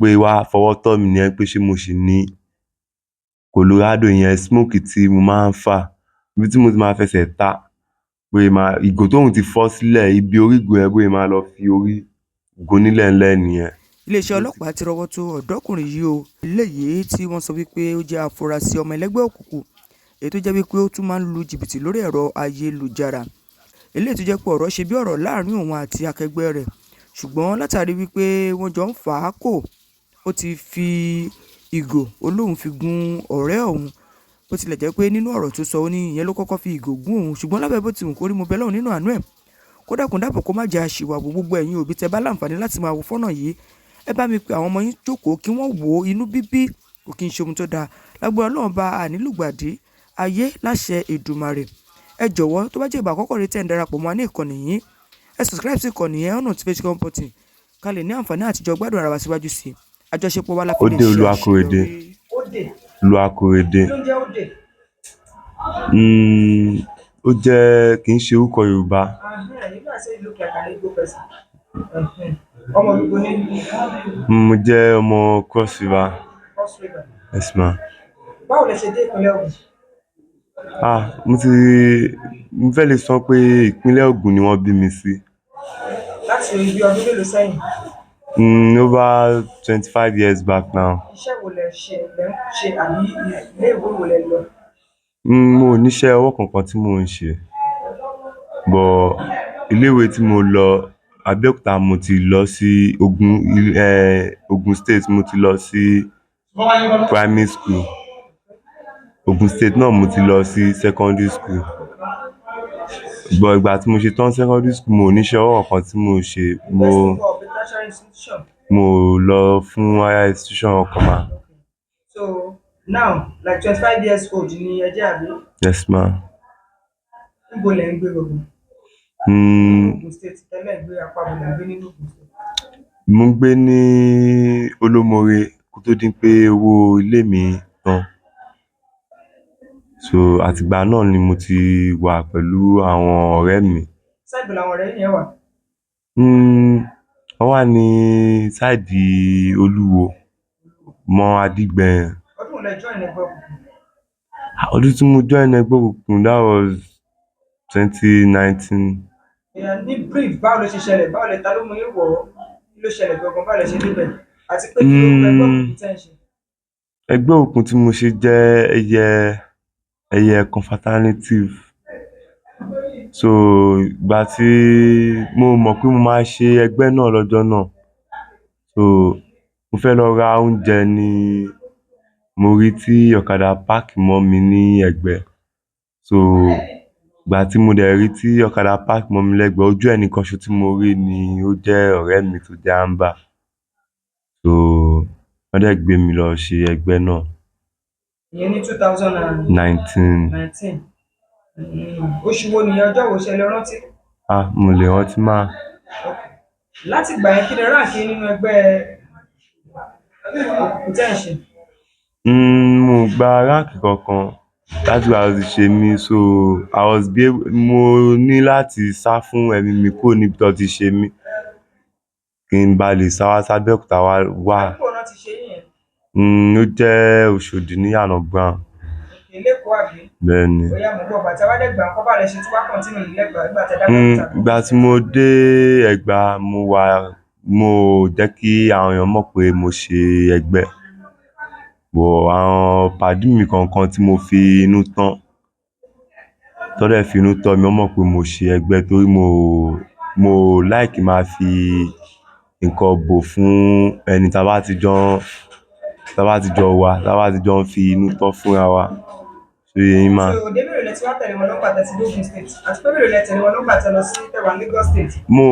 Pé wá fọwọ́ tọ́ mi nìyẹn pé ṣé mo ṣì ní Colorado yẹn, smoke tí mo máa ń fà, ibi tí mo ti máa fẹsẹ̀ ta, bóyá máa ìgò tóun ti fọ́ sílẹ̀, ibi orí ìgò yẹn, bóyá máa lọ fi orí gun nílẹ̀ ńlẹ̀ nìyẹn. Iléeṣẹ́ ọlọ́pàá ti rọ́wọ́ tó ọ̀dọ́kùnrin yìí o. Eléyìí tí wọ́n sọ wípé ó jẹ́ afurasí ọmọ ẹlẹ́gbẹ́ òkùnkùn, èyí tó jẹ́ wípé ó tún máa ń lu jìbìtì lórí ẹ̀rọ ayélujára. Eléyìí tó jẹ́ pé ọ̀rọ̀ ṣe bí ọ̀rọ̀ láàrin òun àti akẹgbẹ́ rẹ̀, ṣùgbọ́n látàrí wípé wọ́n jọ ń fà á kò, ó ti fi ìgò olóhùn fi gún ọ̀rẹ́ òun. Bó tilẹ̀ jẹ́ pé nínú ọ̀rọ̀ tó sọ, ó ní ìyẹn ló kọ́kọ́ fi ìgò gún òun, ṣùgbọ́n lábẹ́ bó ti wù kó rí, mo bẹ Ọlọ́run nínú àánú ẹ̀ kó dákun dábọ̀ kó má jẹ́ aṣìwàwù. Gbogbo ẹ̀yin òbí tẹ́ bá láǹfààní láti máa wo fọ́nà yìí, ẹ bá mi pe àwọn ọmọ yín jókòó kí wọ́n wò ó. Inú bíbí kò kí n ṣe ohun tó dáa. Lágbára Ọlọ́run bá ànílùgbàdì ayé láṣẹ Èdùmàrè. Ẹ jọ̀wọ́, tó bá jẹ́ ìgbà àkọ́kọ́ rẹ tẹ́ ń darapọ̀ mọ́ wa ní ìkànnì yìí, ẹ subscribe sí ìkànnì yẹn, on notification button, ká lè ní àǹfààní àtijọ́ gbádùn ara wa síwájú sí i. Àjọṣepọ̀ wa la fi lè Ódè ṣe Olúwakóredé. àṣeyọrí. Ódè. Olúwakóredé. Kí ló ń jẹ́ Ódè? Ó jẹ́, kì í ṣe orúkọ Yorùbá. You know I say you look like an Igbo person. Ọmọ Igbo ní? Mo jẹ́ ọmọ Cross River. Cross River. Yes, ma. Báwo lẹ ṣe dé ìpínlẹ̀ Ògùn? Ah, mo fẹ́ lè sọ pé ìpínlẹ̀ Ògùn ni wọ́n bí mi sí. Láti ibi ọdún mélòó sẹ́yìn? Over 25 years back now. Iṣẹ́ wo lẹ ṣe, lẹ ń ṣe, àbí ilé ìwé wo lẹ lọ? Mo ò níṣẹ́ ọwọ́ kankan tí mò ń ṣe. But ilé-ìwé tí mo lọ, Abẹ́òkúta mo ti lọ sí Ogun, Ogun State mo ti lọ sí primary school. Ogun State náà mo ti lọ sí secondary school. But ìgbà tí mo ṣe tán secondary school, mo ò níṣẹ́ ọwọ́ kankan tí mò ń ṣe. Mo University or tertiary institution? Mo lọ fún higher institution kankan, ma. So now, like 25 years old ni ẹ jẹ́, àbí? Yes, ma. Níbo lẹ ń gbé gbogbo? Ogun State tẹ́lẹ̀ gbé, apá bo lẹ ń gbé nínú Ogun State? Mo ń gbé ní Olómore kó tó di pé owó ilé mi tán. So àtìgbà náà ni mo ti wà pẹ̀lú àwọn ọ̀rẹ́ mi. Side bo làwọn ọ̀rẹ́ yín yẹn wà? Wọ́n wà ní side Olúwo mọ́ Adígbẹ yẹn. Ọdún wo lẹ join ẹgbẹ́ òkùnkùn? Ọdún tí mo join ẹgbẹ́ òkùnkùn, that was 2019. Ìyá, ní brief, báwo ló ṣe ṣẹlẹ̀? Báwo lẹ, ta ló mú yín wọ̀ ọ́? Kí ló ṣẹlẹ̀ gangan? Báwo lẹ ṣe débẹ̀? Àti pé kí lórúkọ ẹgbẹ́ òkùnkùn tẹ́ ń ṣe? Ẹgbẹ́ òkùnkùn tí mo ṣe jẹ́ ẹyẹ ẹyẹ confraternity. So ìgbà tí mo mọ̀ pé mo máa ṣe ẹgbẹ́ náà lọ́jọ́ náà, so mo fẹ́ lọ ra oúnjẹ ni mo rí tí ọ̀kadà park mọ́ mi ní ẹ̀gbẹ́. So ìgbà tí mo dẹ̀ rí tí ọ̀kadà park mọ́ mi lẹ́gbẹ̀ẹ́, ojú ẹnìkan ṣoṣo tí mo rí ni ó jẹ́ ọ̀rẹ́ mi tó jẹ́ Amber. So wọ́n dẹ̀ gbé mi lọ ṣe ẹgbẹ́ náà. Ìyẹn ní two thousand and 19. 19. Oṣù wo nìyẹn, ọjọ́ wo, ṣe lè rántí? Ah, mo lè rántí, máa. Láti ìgbà yẹn, kí ni rank yín nínú ẹgbẹ́ òkùnkùn tẹ́ ń ṣe? Mo ò gba rank kankan láti ìgbà tó ti ṣe mí, so I was be mo ní láti sá fún ẹ̀mí mi kúrò níbi tó ti ṣe mí, kí n ba lè sá wá sábẹ́òkúta wá wá. Àdúgbò náà ti ṣe yín yẹn? Ó jẹ́ Òṣòdì ní Yànà Brown. L'Ékòó, àbí? Bẹ́ẹ̀ni. Bóyá mo gbọ́ bàtà wá dẹ́gbà ńkọ́, báwo lẹ ṣe tún wá continue ní Ẹ̀gbá nígbà tẹ́ dÁbẹ́òkúta? Ìgbà tí mo dé Ẹ̀gbá, mo wà, mo ò jẹ́ kí àwọn èèyàn mọ̀ pé mo ṣe ẹgbẹ́. But àwọn pàdí mi kọ̀ọ̀kan tí mo fi inú tán, tó dẹ̀ fi inú tán mi, wọ́n mọ̀ pé mo ṣe ẹgbẹ́ torí mo like máa fi nǹkan bò fún ẹni tá bá ti jọ wà, tá bá ti jọ ń fi inú tán fúnra wa. Ṣó yé yín mà? So òde mélòó lẹ ti wá tẹ̀lé wọn lọ́gbà tẹ́ ti dé Ogun State? Àti pé mélòó lẹ tẹ̀lé wọn lọ́gbà tẹ́ lọ sí tẹ́ wà ní Lagos State? Mo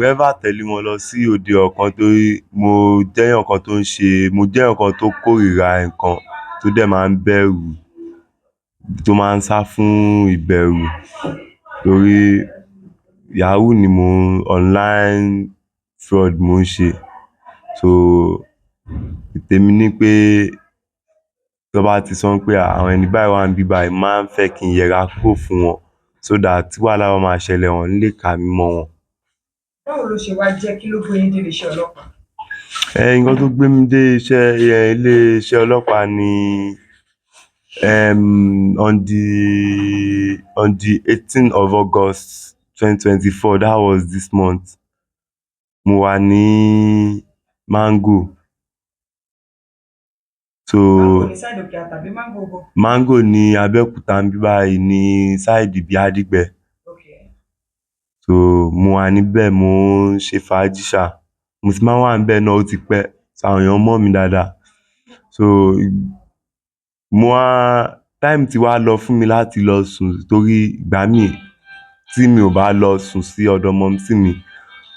ever tẹ̀lé wọn lọ sí òde ọ̀kan torí mo jẹ́ èèyàn kan tó ń ṣe, mo jẹ́ èèyàn kan tó kórìíra nǹkan, tó dẹ̀ máa ń bẹ̀rù, tó máa ń sá fún ìbẹ̀rù, torí yahoo ni mo, online fraud mo ń ṣe. So tèmi ní pé tó bá ti sọ pé àwọn ẹni báyìí wà níbí báyìí, máa ń fẹ́ kí n yẹra kúrò fún wọn so that tí wàhálà bá máa ṣẹlẹ̀, wọn ò ní lè kà mí mọ́ wọn. Báwo ló ṣe wá jẹ́? Kí ló gbé yín dé iléeṣẹ́ ọlọ́pàá? Nǹkan tó gbé mi dé iṣẹ́ ilé-iṣẹ́ ọlọ́pàá ni on the 18th of August 2024, that was this month. Mo wà ní Mango. So Mango ní side Òkè tàbí Mango bo? Mango ní Abẹ́òkúta níbí báyìí, ní side bíi Adigbe. So mo wà níbẹ̀, mo ń ṣe fàájì ṣá. Mo ti máa ń wà níbẹ̀ náà, ó ti pẹ́, so àwọn èèyàn mọ̀ mí dáadáa. So mo wá, time ti wá lọ fún mi láti lọ sùn, torí ìgbà míì tí mi ò bá lọ sùn sí ọ̀dọ̀ mumsy mi,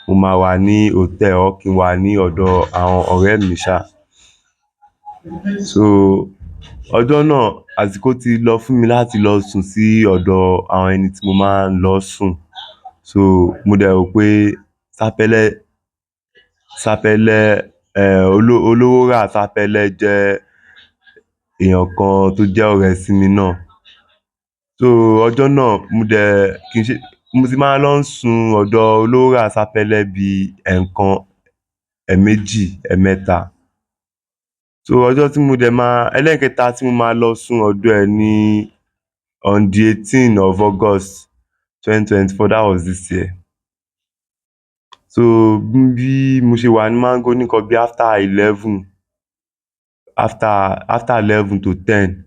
mo máa wà ní hotel or kí n wà ní ọ̀dọ̀ àwọn ọ̀rẹ́ mi ṣá. So ọjọ́ náà, àsìkò ti lọ fún mi láti lọ sùn sí ọ̀dọ̀ àwọn ẹni tí mo máa ń lọ sùn. So mo dẹ̀ rò pé Sápẹ́lẹ́ Sápẹ́lẹ́ Olówórà Sápẹ́lẹ́ jẹ́ èèyàn kan tó jẹ́ ọ̀rẹ́ sí mi náà. So ọjọ́ náà, mo dẹ̀ kì í ṣe mo ti máa ń lọ sùn ọ̀dọ̀ Olówórà Sápẹ́lẹ́ bí ẹ̀ẹ̀kan, ẹ̀ẹ̀méjì, ẹ̀ẹ̀mẹ́ta. So ọjọ́ tí mo dẹ̀ máa ẹlẹ́ẹ̀kẹta tí mo máa lọ sùn ọ̀dọ̀ ẹ̀ ní on the 18th of August 2024, that was this year. So bí mo ṣe wà ní Mango ní nǹkan bí after 11, after 11 to 10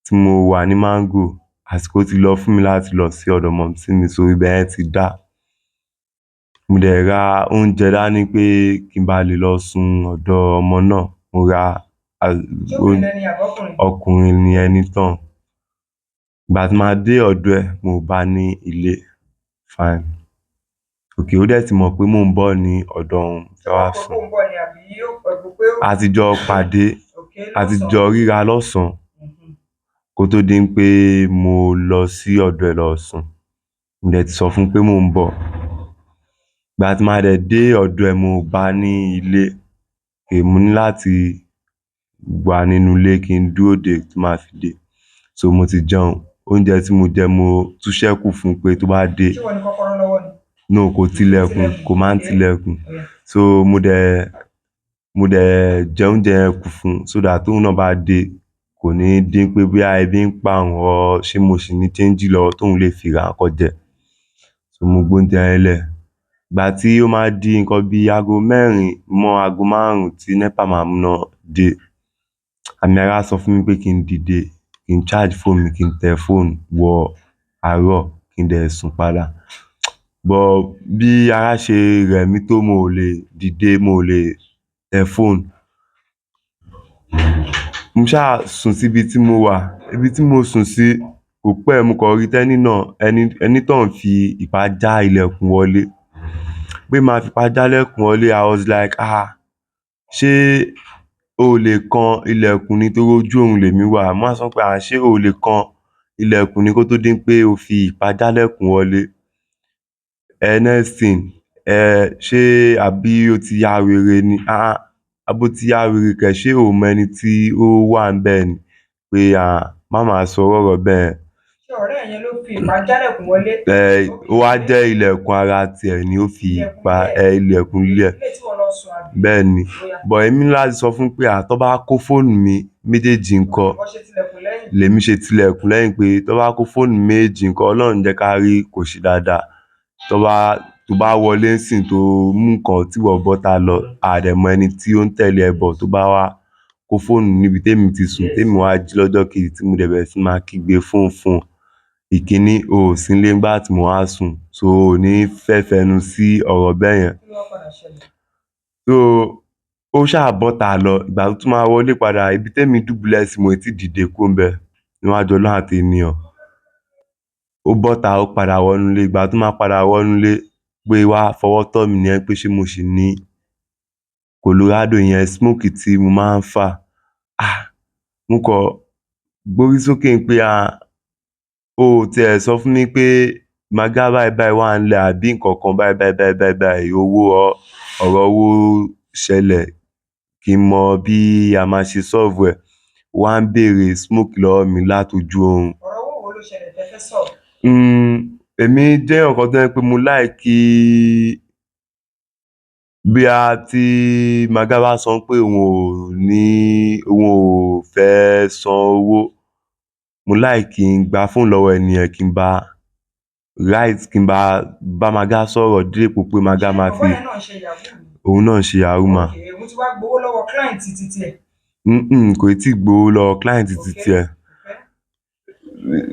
tí mo wà ní Mango, àsìkò ti lọ fún mi láti lọ sí ọ̀dọ̀ mumsy mi, so ibẹ̀ yẹn ti dá. Mo dẹ̀ ra oúnjẹ dání pé kí n ba lè lọ sùn ọ̀dọ̀ ọmọ náà. Mo ra Ṣé obìnrin lẹni àbọ́kùnrin? Ọkùnrin ni ẹni tán. Ìgbà tí màá dé ọ̀dọ̀ ẹ̀, mo bá ní ilé, fine. Okay, ó dẹ̀ ti mọ̀ pé mò ń bọ̀ ní ọ̀dọ̀ òun fẹ́ wá Ṣé ó sùn. kó ń bọ̀ ni àbí ó pẹ̀lú pé ó A ti jọ pàdé, a ti jọ ríra lọ́sàn-án kó tó di pé mo lọ sí ọ̀dọ̀ ẹ̀ lọ sùn. Mo dẹ̀ ti sọ fún un pé mò ń bọ̀. Ìgbà tí màá dẹ̀ dé ọ̀dọ̀ ẹ̀, mo bá ní ilé. Mo ní láti wà nínú ilé kí n dúró dè tó máa fi dé. So mo ti jẹun. Oúnjẹ tí mo jẹ, mo tún ṣẹ́kù fún un pé tó bá dé. Ṣé wọ́n ní kọ́kọ́rọ́ lọ́wọ́ ni? No, kò tilẹ̀kùn, kò máa ń tilẹ̀kùn. So mo dẹ̀ jẹ oúnjẹ yẹn kù fún un, so that tóun náà bá dé, kò ní dín pé bóyá ebi ń pa òun or ṣé mo ṣì ní change lọ́wọ́ tóun lè fi ra nǹkan jẹ. So mo gbé oúnjẹ yẹn lẹ̀. Ìgbà tí ó máa di nǹkan bí aago 4 mọ́ aago 5 tí NEPA máa múná dé, àmì ara sọ fún mi pé kí n dìde, kí n charge phone mi, kí n tẹ phone wọ àárọ̀, kí n dẹ̀ sùn padà. But bí ara ṣe rẹ̀ mí tó, mo ò lè dìde, mo ò lè tẹ phone. Mo ṣáà sùn síbi tí mo wà. Ibi tí mo sùn sí, kò pẹ́, mo kàn rí tẹ́ní náà, ẹni tó ń fi ipá já ilẹ̀kùn wọlé. Pé màá fi ipá já ilẹ̀kùn wọlé, I was like, "Ah, ṣé o lè kan ilẹ̀kùn ni?" Torí ojú oorun lèmi wà. Mo wá sọ pé, "Ah, ṣé o lè kan ilẹ̀kùn ni kó tó di pé o fi ipá já ilẹ̀kùn wọlé?" Next thing, ṣé àbí o ti ya wèrè ni? Ah, àbó ti ya wèrè kẹ̀, ṣé o mọ ẹni tí ó wà níbẹ̀ ni? Pé ah, má máa sọ ọ̀rọ̀ bẹ́ẹ̀. Ṣé ọ̀rẹ́ yẹn ló fi ipá jálẹ̀kùn wọlé? Ó wá jẹ́ ilẹ̀kùn ara tiẹ̀ ni ó fi ipá ilẹ̀kùn ilé ẹ̀. Ilé tí wọ́n lọ sùn àbí? Bẹ́ẹ̀ ni. But èmi ní láti sọ fún pé à tó bá kó fóònù mi méjèèjì ńkọ́? Wọ́n ṣe tilẹ̀kùn lẹ́yìn. Lèmi ṣe tilẹ̀kùn lẹ́yìn pé tó bá kó fóònù méjèèjì ńkọ́, Ọlọ́run jẹ́ ká rí kò ṣe dáadáa. Tó bá wọlé ńsìn tó mú nǹkan tí wọ́n bọ́ta lọ, a dẹ̀ mọ ẹni tí ó ń tẹ̀lé ẹ bọ̀, tó bá wá kó fóònù níbi tèmi ti sùn, tèmi wá jí lọ́jọ́ kejì tí mo dẹ̀ bẹ̀rẹ̀ sí máa kígbe fóònù fóònù. Ìkíní, o ò sí nílé nígbà tí mo wá sùn, so o ò ní fẹ́ fẹnu sí ọ̀rọ̀ bẹ́ẹ̀ yẹn. Kí ló wá padà ṣẹlẹ̀? So ó ṣáà bọ́ta lọ. Ìgbà tó tún máa wọlé padà, ibi tèmi dùbúlẹ̀ sí, mo ti dìde kúrò ńbẹ̀ níwájú Ọlọ́run àti ènìyàn. Ó bọ́ta, ó padà wọnú ilé. Ìgbà tó máa padà wọnú ilé, pé wá fọwọ́ tọ́ mi nìyẹn pé ṣé mo ṣì ní Colorado yẹn, smoke tí mo máa ń fà. Ah, mo kàn gbórí sókè pé ah, o ò tiẹ̀ sọ fún mi pé màgá báyìí báyìí wà ńlẹ̀ àbí nǹkan kan báyìí báyìí báyìí báyìí báyìí, owó ọ̀rọ̀ owó ṣẹlẹ̀ kí n mọ bí a máa ṣe solve ẹ̀. Wá ń béèrè smoke lọ́wọ́ mi látojú oorun. Ọ̀rọ̀ owó wo ló ṣẹlẹ̀ tẹ́ fẹ́ sọ̀rọ̀? Èmi jẹ́ èèyàn kan tó jẹ́ pé mo like Bóyá tí Maga bá sọ pé òun ò ní, òun ò fẹ́ san owó, mo like kí n gba fóònù lọ́wọ́ ẹni yẹn, kí n bá right, kí n bá Maga sọ̀rọ̀ dépò pé Maga Ṣé máa bọ̀bọ́ fi yẹn náà ń ṣe yahoo ni? Òun náà ń ṣe yahoo mà. Okay, òun ti wá gbowó lọ́wọ́ client títí ẹ̀. Mm-mm, kò tí ì gbowó lọ́wọ́ client títí ẹ̀.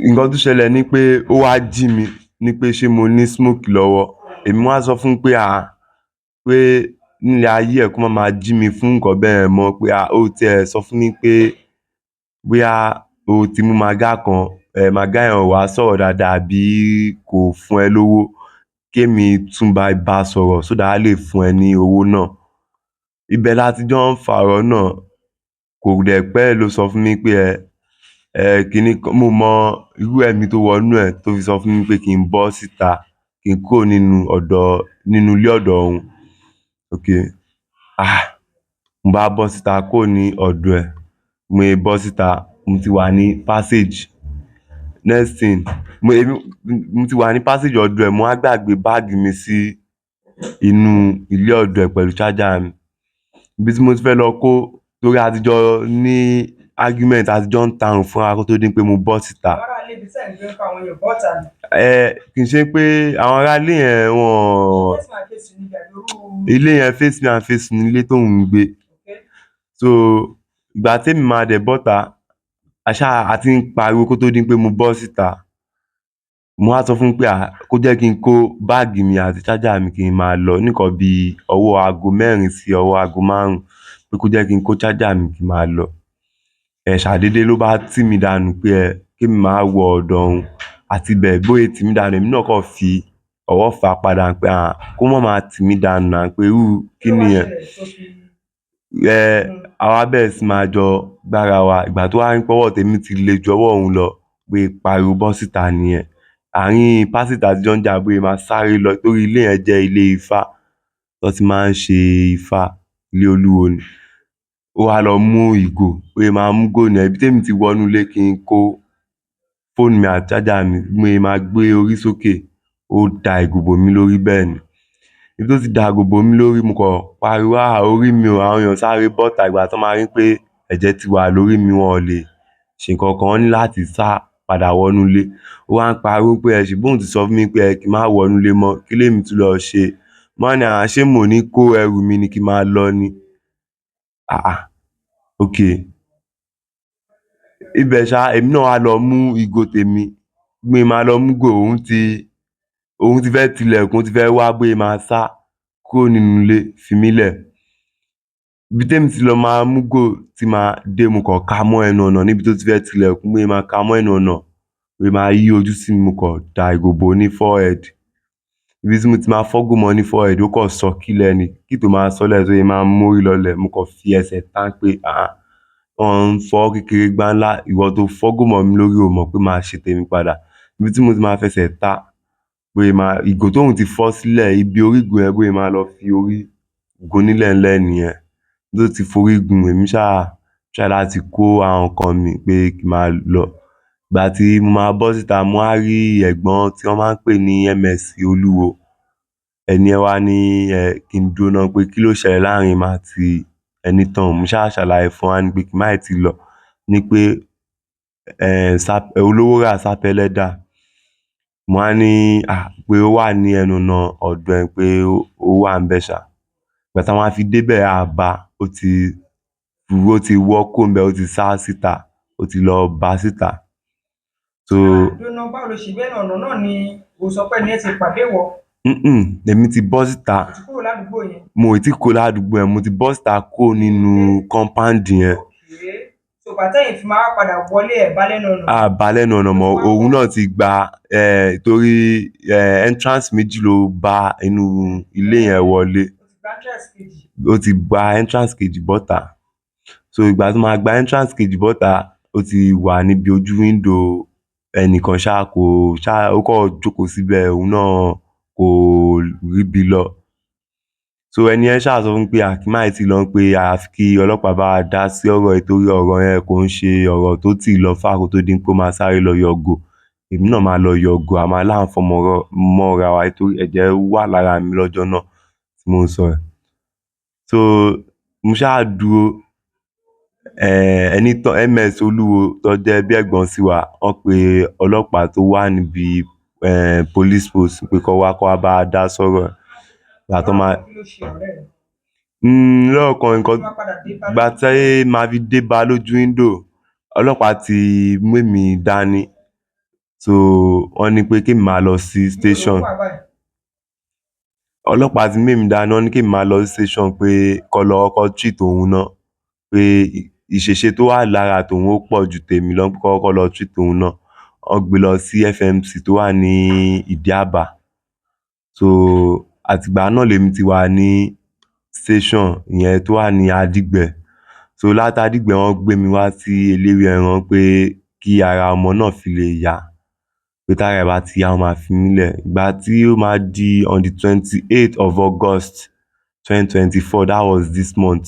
Nǹkan tó ṣẹlẹ̀ ni pé ó wá jí mi ní pé ṣé mo ní smoke lọ́wọ́. Èmi wá sọ fún un pé à pé nílé ayé ẹ̀, kó má máa jí mi fún nǹkan bẹ́ẹ̀ mọ́, pé à ó tiẹ̀ sọ fún mi pé bóyá o ti mú Maga kan, ẹ̀ Maga yẹn ò wá sọ̀rọ̀ dáadáa àbí kò fún ẹ lówó, kémi tún bá sọ̀rọ̀ so that á lè fún ẹ ní owó náà. Ibẹ̀ la ti jọ ń fa ọ̀rọ̀ náà. Kò dẹ̀ pẹ́ ló sọ fún mi pé ẹ kíní kan, mo mọ irú ẹ̀mí tó wọnú ẹ̀ tó fi sọ fún mi pé kí n bọ́ síta, kí n kúrò nínú ọ̀dọ̀, nínú ilé ọ̀dọ̀ òun. Okay. Ah! Mo bá bọ́ síta kúrò ní ọ̀dọ̀ ẹ̀. Mo ṣe bọ́ síta, mo ti wà ní passage. Next thing, mo ti wà ní passage ọ̀dọ̀ ẹ̀, mo wá gbàgbé báàgì mi sí inú ilé ọ̀dọ̀ ẹ̀ pẹ̀lú charger mi. Ibi tí mo ti fẹ́ lọ kó, torí a ti jọ ní argument, a ti jọ ń tarùn fúnra kó tó di pé mo bọ́ síta. Àwọn ará ilé ibi tẹ́ ẹ̀ ń gbé ńkọ́, àwọn èèyàn bọ́ta ni? Ẹ kì í ṣe pé àwọn ará ilé yẹn wọ́n Face me and face you níbi àbí irú? Ilé yẹn, face me and face ní ilé tóun ń gbé. So ìgbà tèmi máa dẹ̀ bọ́ta, àṣà àti ń pariwo kó tó di pé mo bọ́ síta. Mo wá sọ fún un pé à kó jẹ́ kí n kó báàgì mi àti charger mi kí n máa lọ nìkan bí ọwọ́ aago 4 sí ọwọ́ aago 5, pé kó jẹ́ kí n kó charger mi kí n máa lọ. Ẹ̀ ṣàdédé ló bá tì mí dànù pé ẹ kémi máa wọ ọ̀dọ̀ òun. Àti bẹ́ẹ̀ bóyá tì mí dànù, èmi náà kàn fi ọwọ́ fà á padà pé à kó má máa tì mí dànù náà, pé irú kí Kí ló wá nìyẹn. ṣẹlẹ̀ tó fi Ẹ àwa bẹ̀rẹ̀ sí máa jọ gbára wa. Ìgbà tó wá rí pé ọwọ́ tèmi ti le ju ọwọ́ òun lọ, pé pariwo bọ́ síta nìyẹn. Àárín passage tá ti jọ ń jà, bóyá máa sáré lọ, torí ilé yẹn jẹ́ ilé ifá tó ti máa ń ṣe ifá, ilé olúwo ni. Ó wá lọ mú ìgò, bóyá máa mú ìgò nìyẹn. Ibi tèmi ti wọnú ilé kí n kó fóònù mi àti charger mi, bí mo ṣe máa gbé orí sókè, ó da ìgò bò mí lórí bẹ́ẹ̀ ni. Ibi tó ti da ìgò bò mí lórí, mo kàn pariwo, "Ah, orí mi o!" Àwọn èèyàn sáré bọ́ta. Ìgbà tó máa rí pé ẹ̀jẹ̀ ti wà lórí mi, wọn ò lè ṣe nǹkan kan, wọ́n ní láti sá padà wọnú ilé. Ó wá ń pariwo pé ẹ ṣe bóun ti sọ fún mi pé ẹ kí n má wọnú ilé mọ́, kí lèmi tún lọ ṣe. Mo wá ní à ṣé mo ní kó ẹrù mi ni kí n máa lọ ni? Ah ah, okay. Ibẹ̀ ṣá, èmi náà wá lọ mú ìgò tèmi. Bí mo máa lọ mú ìgò, òun ti fẹ́ tilẹ̀kùn, ó ti fẹ́ wá bóyá máa sá kúrò nínú ilé, fi mí lẹ̀. Ibi tèmi ti lọ máa mú ìgò tí máa dé, mo kàn ká mọ́ ẹnu ọ̀nà níbi tó ti fẹ́ tilẹ̀kùn. Bóyá máa ká mọ́ ẹnu ọ̀nà, bóyá máa yí ojú sí mi, mo kàn da ìgò bò ní forehead. Ibi tí mo ti máa fọ́gò mọ́ ní forehead, ó kàn sọ kílẹ̀ ni. Kí tó máa sọ́lẹ̀ tó yẹ máa mórí lọlẹ̀, mo kàn fi ẹsẹ̀ tá pé àá wọ́n ń fọ́ kékeré gbá ńlá, ìwọ tó fọ́gò mọ́ mi lórí, o mọ̀ pé màá ṣe tèmi padà. Ibi tí mo ti máa fẹsẹ̀ ta, bóyá máa ìgò tóun ti fọ́ sílẹ̀, ibi orí ìgò yẹn, bóyá máa lọ fi orí gun nílẹ̀ ńlẹ̀ nìyẹn. Bí ó ti forí gun, èmi ṣáà try láti kó àwọn nǹkan mi pé kí n máa lọ. Ìgbà tí mo máa bọ́ síta, mo wá rí ẹ̀gbọ́n tí wọ́n máa ń pè ní MS Olúwo. Ẹni yẹn wá ní ẹ kí n dúró náà, pé kí ló ṣẹlẹ̀ láàrin èmi àti ẹni tán. Mo ṣáà ṣàlàyé fún wa ní pé kí n má ì tí lọ, ní pé ẹ olówó rà sápẹ́lẹ́ dà. Mo wá ní à pé ó wà ní ẹnu ọ̀nà ọ̀dọ̀ ẹ̀, pé ó wà ńbẹ̀ ṣá. Ìgbà tá a máa fi débẹ̀, a bá ó ti wọ́ kúrò ńbẹ̀, ó ti sá síta, ó ti lọ bá síta. So Dúró, báwo ló ṣe bẹ́ẹ̀ náà? Ọ̀nà náà ni o sọ pé ní ẹ ti pàdé wọ? Mm-mm, èmi ti bọ́ síta. O ti kúrò ládùúgbò yẹn? Mo ì tí kúrò ládùúgbò yẹn, mo ti bọ́ síta kúrò nínú compound yẹn. Okay. So bàtẹ́yìn fi máa padà wọlé, ẹ̀ bá lẹ́nu ọ̀nà. A bá lẹ́nu ọ̀nà mọ́, òun náà ti gba torí entrance méjì ló bá inú ilé yẹn wọlé. O ti gba entrance kejì. Ó ti gba entrance kejì bọ́ta. So ìgbà tó máa gba entrance kejì bọ́ta, ó ti wà níbi ojú window ẹnìkan ṣá, kò ṣá, ó kàn jókòó síbẹ̀, òun náà kò ríbi lọ. So ẹni yẹn ṣáà sọ fún mi pé à kí má ì tí lọ, pé àfi kí ọlọ́pàá bá wa dá sí ọ̀rọ̀ yìí, torí ọ̀rọ̀ yẹn kò ń ṣe ọ̀rọ̀ tó tì lọ far kó tó di pé ó máa sáré lọ yọgò. Èmi náà máa lọ yọgò, a máa láǹfọ̀ mọ́ra wa torí ẹ̀jẹ̀ wà lára mi lọ́jọ́ náà tí mò ń sọ yìí. So mo ṣáà dúró, ẹni tán ms olúwo tó jẹ́ bí ẹ̀gbọ́n sí wa, wọ́n pe ọlọ́pàá tó wà níbi police post pé kó wá bá a dá sọ́rọ̀. Ìgbà tó máa Kí ló ṣe ọ̀rẹ́ ẹ̀? Lọ́kàn nǹkan Tó wá padà dé bá ìgbà tí màá fi dé bá lójú window, ọlọ́pàá ti mú èmi dání. So wọ́n ní pé kémi máa lọ sí Níbo ló station. wà báyìí? Ọlọ́pàá ti mú èmi dání, wọ́n ní kémi máa lọ sí station pé kó lọ kọ́kọ́ treat òun náà, pé ìṣèṣe tó wà lára tòun ó pọ̀ ju tèmi lọ, pé kó kọ́kọ́ lọ treat òun náà. Wọ́n gbé lọ sí FMC tó wà ní Ìdí-Àbá. So àtìgbà náà lèmi ti wà ní station ìyẹn tó wà ní Adigbe. So láti Adigbe, wọ́n gbé mi wá sí Eléwé-Ẹran pé kí ara ọmọ náà fi lè yá, pé tára ẹ̀ bá ti yá, wọ́n máa fi mí lẹ̀. Ìgbà tí ó máa di on the 28th of August 2024, that was this month,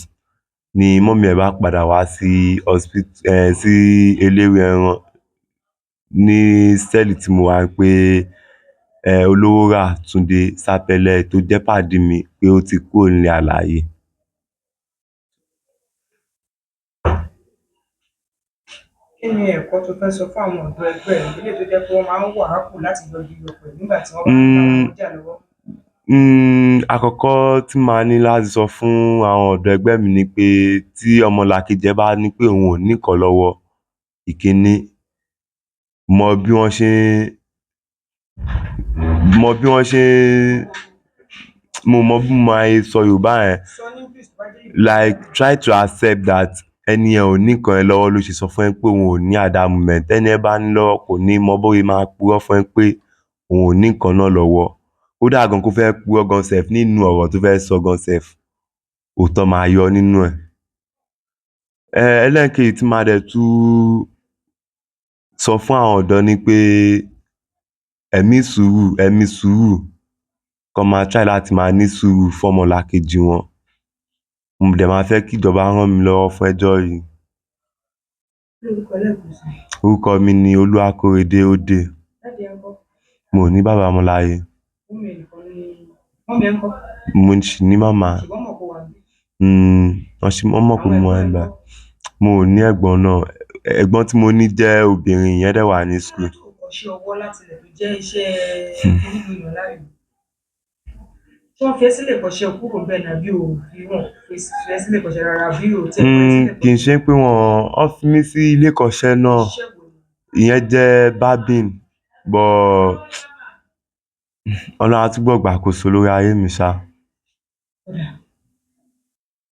ni mummy ẹ̀ bá padà wá sí hospital, sí Eléwé-Ẹran ní cell tí mo wà, pé Olówórà Túndé Sápẹ́lẹ̀ tó jẹ́ pàdí mi, pé ó ti kúrò nílé alààyè. Kí ni ẹ̀kọ́ tó fẹ́ sọ fún àwọn ọ̀dọ́ ẹgbẹ́ ẹ̀, eléyìí tó jẹ́ pé wọ́n máa ń wà á kù láti yọjú yọpẹ̀ nígbà tí wọ́n bá ń bára wọn jà lọ́wọ́? Àkọ́kọ́ tí màá ní láti sọ fún àwọn ọ̀dọ́ ẹgbẹ́ mi ni pé tí ọmọlàkejì ẹ bá ní pé òun ò ní nǹkan lọ́wọ́, ìkíní, mọ bí wọ́n ṣe ń, mo mọ bí mo máa ṣe sọ Yorùbá yẹn. Sọ ní English tó bá jẹ́ Yorùbá. Like, try to accept that ẹni yẹn ò ní nǹkan yẹn lọ́wọ́ ló ṣe sọ fún ẹ pé òun ò ní at that moment. Tẹ́ni yẹn bá ní lọ́wọ́, kò ní mọ bóyá máa purọ́ fún ẹ pé òun ò ní nǹkan náà lọ́wọ́. Kódà gan kó fẹ́ purọ́ gan sef, nínú ọ̀rọ̀ tó fẹ́ sọ gan sef, òótọ́ máa yọ nínú ẹ̀. Ẹlẹ́ẹ̀kejì tí màá dẹ̀ tún sọ fún àwọn ọ̀dọ́ ni pé ẹ̀mí sùúrù, kán máa try láti máa ní sùúrù fọ́mọlàkejì wọn. Mo dẹ̀ máa fẹ́ kí ìjọba ràn mí lọ́wọ́ fún ẹjọ́ yìí. Kí lorúkọ lẹ́ẹ̀kan sí i? Orúkọ mi ni Olúwakóredé Ódè. Daddy ẹ ńkọ́? Mo ò ní bàbá mọ́ láyé. Mummy ẹ nìkan ni, mummy ẹ ńkọ́? Mo ṣì ní màmá. Ṣùgbọ́n mọ̀ kó wà níbí. Wọ́n ṣì, wọ́n mọ̀ pé Àwọn mo wà ẹ̀gbọ́n ẹ níbí. ńkọ́? Mo ò ní ẹ̀gbọ́n náà. Ẹ̀gbọ́n tí mo ní jẹ́ obìnrin, ìyẹn dẹ̀ wà ní school. Tó kọ́ṣẹ́ ọwọ́ láti ilẹ̀ tó jẹ́ iṣẹ́ lílo èèyàn láàyò. Ṣé wọ́n fi ẹ́ sílẹ̀ kọ́ṣẹ́ kúrò ńbẹ̀ ni, àbí o fi wọ́n fi ẹ́ sílẹ̀ kọ́ṣẹ́ rárá, àbí o tiẹ̀ fi ẹ́ sílẹ̀ Kì í ṣe pé wọ́n fi mí sí ilé ìkọ́ṣẹ́ náà. Iṣẹ́ wo ni? Ìyẹn jẹ́ barbing, but Ọlọ́run á túbọ̀ gbàkóso lórí ayé mi ṣá. Ó dáa.